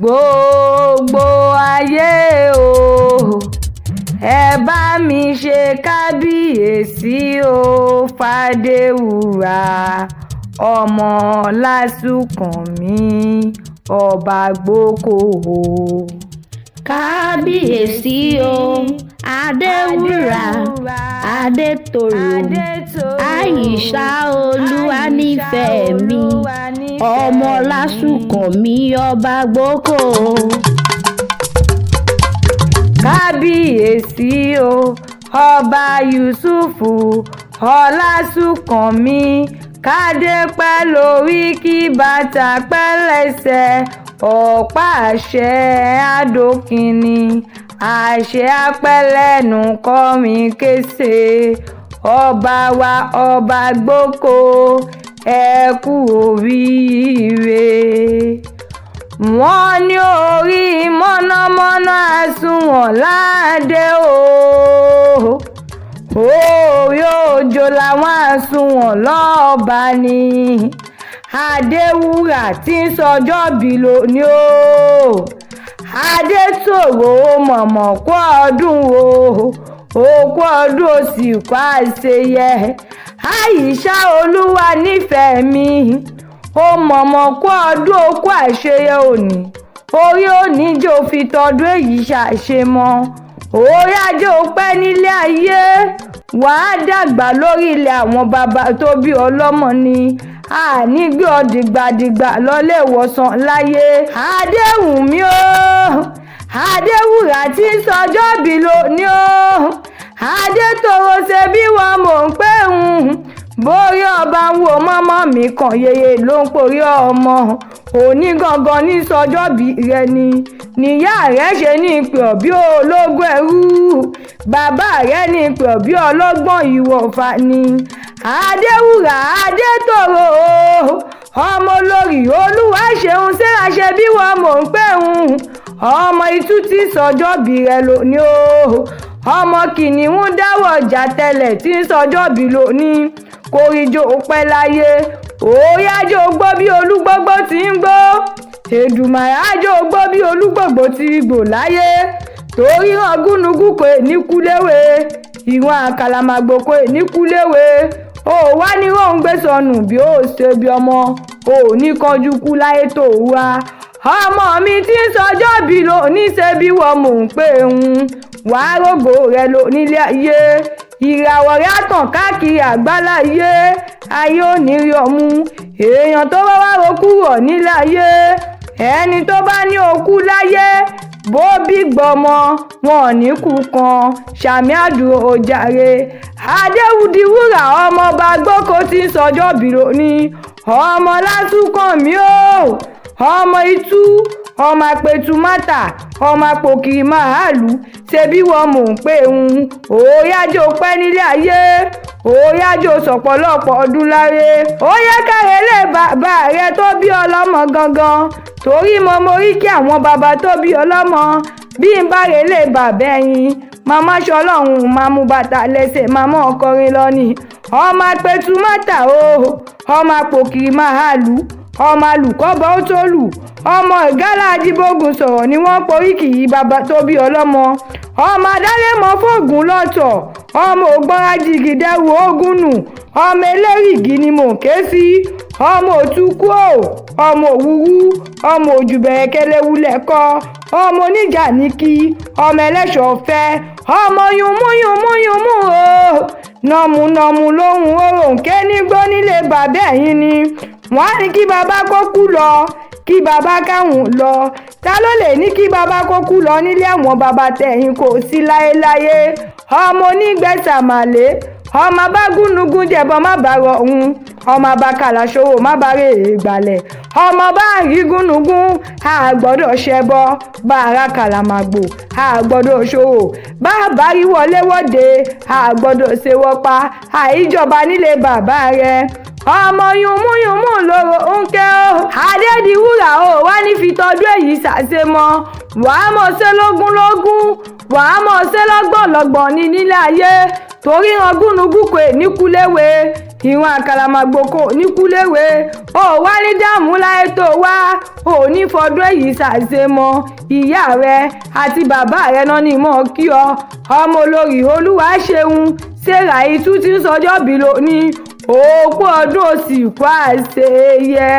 Gbogbo ayé o, ẹ bá mi ṣe kábíyèsí o, Fàdèwúrà ọmọ Ọlásùnkànmí ọba gboko o. Kábíyèsí o, Adéwúrà Adétòrò, Aisha Olúwanífẹ̀mí, ọmọ Ọlásùnkànmí ọba gboko o. Kábíyèsí o, Ọba Yusuf Ọlásùnkànmí, kádé pẹ́ lórí, kí bàtà pẹ́ lẹ́sẹ̀, ọ̀pá àṣẹ àdókìní, àṣẹ apẹ́lẹ́nu kọrin kése. Ọba wa, ọba gboko, ẹ kú oríire. Wọ́n ní orí mọ̀nàmọ́ná àsùnwọ̀n láàdé o, orí òjò làwọn àsùnwọ̀n lọ́ọ̀bà ni. Adéwúrà tí ń sọjọ́ bí lónìí o, Adétòrò, mọ̀mọ́ kú ọdún o, òkú ọdún òsì kó àṣeyẹ. Àyíṣà Olúwa nífẹ̀ẹ́ mi, ó mọ̀mọ́ kú ọdún, òkú àṣeyẹ òní. Orí òní jẹ́ òfin tọdún èyí ṣàṣemọ́. Orí ajé ò pẹ́ nílé ayé, wàá dàgbà lórí ilẹ̀ àwọn bàbá tó bí ọlọ́mọ ni. Àní gbé ọ dìgbàdìgbà lọlé ìwòsàn láyé. Adéwùmí o, Adéwúrà tí ń sọjọ́ bí lónìí o, Adétòrò, ṣe bí wọn mò ń pè ń borí ọba ń wo mọ́mọ́ mi kan yeye ló ń porí ọmọ. Òní gangan ní sọjọ́ bí rẹ ni níyà rẹ ṣe ní ìpè ọ̀bí ológun ẹrú, bàbá rẹ ní ìpè ọ̀bí ọlọ́gbọ́n ìwọ̀fà ni. Adéwúrà Adétòrò o, ọmọ olórí Olúwa ṣeun ṣéra, ṣe bí wọn mò ń pè ń ọmọ itú tí sọjọ́ bí rẹ lónìí o, ọmọ kìnìún dáwọ́ ọjà tẹ́lẹ̀ tí ń sọjọ́ bí lónìí. Kórìjò pẹ́ láyé, òòyà ajó gbó bí olúgbógbó ti ń gbó, Èdùmàrè ajó gbó bí olúgbògbò ti gbò láyé. Torí hàn gúnugún kò ní kú léwe, ìwọ̀n àkàlàmàgbò kò ní kú léwe. Ó wá ní wọ́n ń gbé sọnù bí ó ṣe bí ọmọ ò ní kánjú kú láyé tó wá. Ọmọ mi tí ń sọjọ́ bí lónìí, ṣe bí wọ́n mò ń pè ń wàá rògbò rẹ lò nílé ayé. Ìràwọ̀ rẹ̀ á tàn káàkiri àgbáláyé, ayé ò ní rí ọmú. Èèyàn tó bá wá rokú rọ̀ nílé ayé, ẹni tó bá ní okú láyé bó bí gbọmọ wọn ò ní kú kan. Sàmì àdúró ojàre. Adéwúdìwúrà ọmọọba gboko tí ń sọjọ́ bí lónìí, ọmọ Lásùnkànmí o, ọmọ itú, ọmọ apẹ̀tùmátà, ọmọ apòkìrì màálù, ṣebí wọn mò ń pè ń òòyàjò pẹ́ nílé ayé, òòyàjò sọ̀pọ̀lọpọ̀ ọdún láre. Ó yẹ kárẹ̀ lé bàbá rẹ tó bí ọlọ́mọ gangan, torí mo morí kí àwọn bàbá tó bí ọlọ́mọ. Bí n bá rè lé bàbá ẹ̀yìn màmá ṣọlọ́run, máa mú bàtà lẹ́sẹ̀, màmá ọkọrin lọ ni. Ọmọ apẹ̀tùmátà o, ọmọ apòkìrì màálù, ọmọ alùkọ́bọ̀ ó tó lù, ọmọ ìgálà ajíbógun sọ̀rọ̀ ni wọ́n porí kì í bàbá tó bí ọlọ́mọ. Ọmọ adálẹ́mọ fóògùn lọ́tọ̀, ọmọ ògbọ́nra jìgìdẹ́rù ogun nù, ọmọ elérìgì ni mò ń ké sí, ọmọ òtúkú o, ọmọ òwúrú, ọmọ òjùbẹ̀rẹ̀kẹlẹ̀ wulẹ̀ kọ, ọmọ oníjà ní kí, ọmọ ẹlẹ́ṣọ̀ọ́ fẹ́, ọmọ yùnmúyùnmúyùnmú o, nọ̀mùnọ̀mù lóhùn òròǹké nígbó nílé bàbá ẹ̀yìn ni. Wọ́n á ní kí bàbá kó kú lọ, kí bàbá káwọn lọ. Ta ló lè ní kí bàbá kó kú lọ nílé àwọn bàbá tẹ̀yìn? Kò sí láéláyé. Ọmọ onígbẹ̀sàmàlé, ọmọ abágúnugún jẹ̀bọ má bàa rọ̀ ọ̀hún, ọmọ abakàlà ṣòwò má bàa rè é gbalẹ̀, ọmọ bá rí gúnugún a gbọ́dọ̀ ṣẹbọ, bá ara kàlàmàgbò a gbọ́dọ̀ ṣòwò, bá a bá rí wọléwọ́de a gbọ́dọ̀ ṣe wọ́pa àìjọba nílé bàbá rẹ̀. Ọmọ yùnmúyùnmú lòrò ń ké o. Adédiwúrà o, wá ní fi tọdún èyí ṣàṣemọ, wàá mọ̀ ṣe lógúnlógún, wàá mọ̀ ṣe lọ́gbọ̀nlọ́gbọ̀n ní nílé ayé. Torí ran gúnugún kò ní kú léwe. Ìran àkàlàmàgbò kò ní kúléwé. Ó wá ní dààmú láyé tó wá, ò ní fọdún èyí ṣàṣemọ. Ìyá rẹ àti bàbá rẹ náà ní mọ́ kí ọ. Ọmọ olórí olúwa ṣeun Sarah Itu tí ń sọjọ́ bí lónìí, òkú ọdún, òsì kú àṣeyẹ.